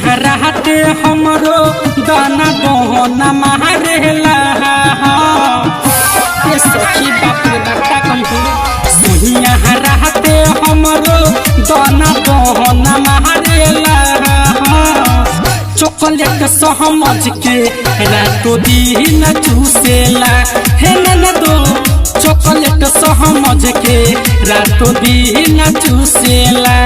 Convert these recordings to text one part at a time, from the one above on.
रहते हमरो दाना दोहना मारेला। ए सखी बाप रे बाप का सोहिया रहते हमरो दाना दोहना मारेला। चॉकलेट सहमझ के रातो दिन चूसेला हे ननदो, चॉकलेट सहमझ के रातो दिन चूसेला।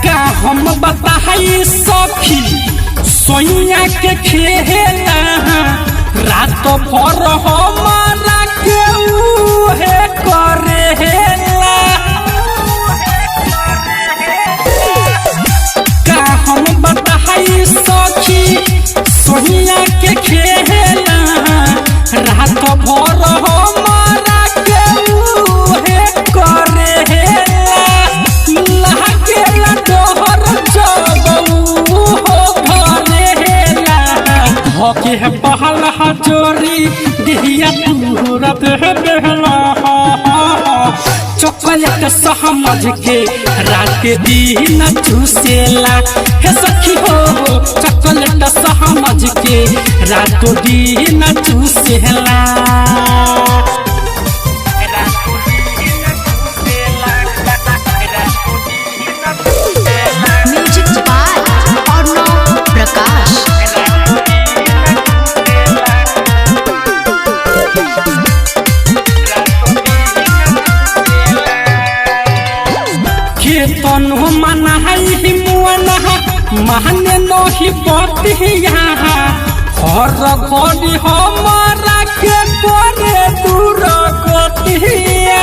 का हम बताई सखी सोइया के खेला, रात भर हमारा के उहे करेला। का हम बताई सखी सोइया के खेला, रात भर हमारा के उहे करेला। लागेला डोहर जब ऊ हो घरेला, धके है पहला जोरी दिहिया तूरा देह बेहला। चॉकलेट सहमझ के रात दिन चूसेला हे सखी हो, चॉकलेट सहमझ के रात दिन चूसेला। Music by Arnav Prakash. खेतन मनाई मुआना माने नही बतिया, हर घड़ी हमारा के करे दूर गतिया।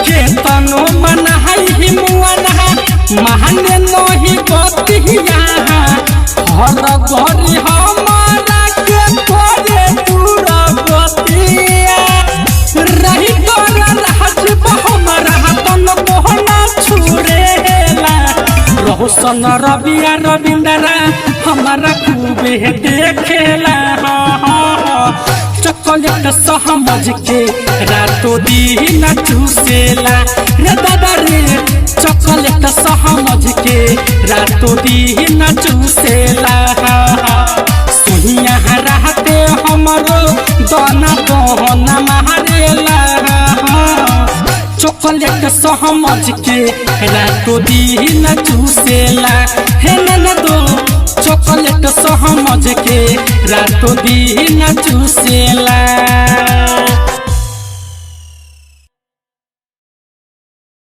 खेतन मनाई मुआना माने नही बतिया, हर घड़ी हमारा के करे दूर गतिया। रही तोरा राज हमरा तन मोहना छुरेला, रोशन रबिया रविंद्रा हमारा खूबे देखेला। चॉकलेट सहमझ के रातो दिन चूसेला रे दादा रे, चॉकलेट सहमझ के रातो दिन चूसेला। सोहिया रहते हमरो दाना दोहना मारेला, चॉकलेट सहमझ के रातो दिन चूसेला हे ननदो, चॉकलेट सहमझ के रातो दिन चूसेला।